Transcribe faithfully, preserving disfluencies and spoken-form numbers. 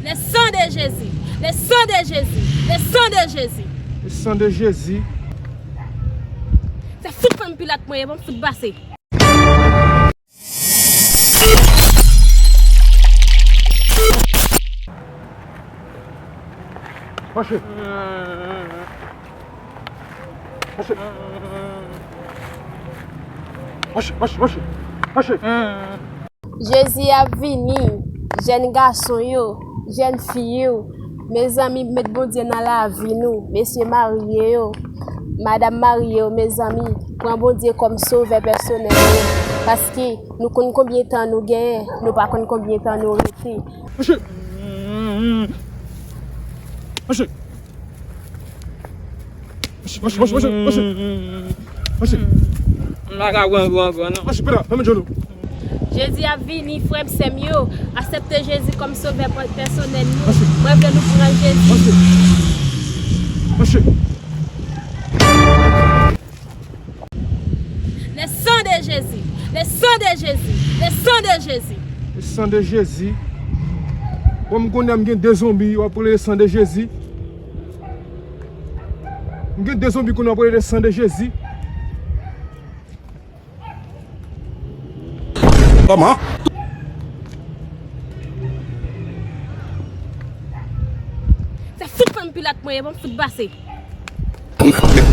Le sang de Jésus, le sang de Jésus, le sang de Jésus. Le sang de Jésus. Se fout fanm Pilat mwen ye, ban m fout pase. Mache. Mache. Mache, mache, mache. Mache. Jezi ap vini, jèn gason yo, jèn fi yo. Mezanmi, met Bondye nan lavi nou. Mesye marye yo, madanm marye yo, mezanmi, pran Bondye kòm sovè pèsonèl nou. Paske nou konn konbyen tan nou genyen, nou pa konn konbyen tan nou rete. Mache. Mache. Mache, mache, mache, mache, mache. Mache. M pa ka pran gwo ankò, non. Mache, pita, fèmen djòl ou. Jezi ap vini, frè m, sè m yo. Aksepte Jezi kòm sovè pè-, pèsonèl nou. Mache. Mwen vle nou pran Jezi. Mache. Mache. Le sang de Jésus, le sang de Jésus, le sang de Jésus. Le sang de Jésus. Bon, m konnen m gen de zonbi, w ap rele le sang de Jésus. M gen de zonbi konnen w ap rele le sang de Jésus. Kòman? Se fout fanm Pilat mwen ye, ban m fout pase. Met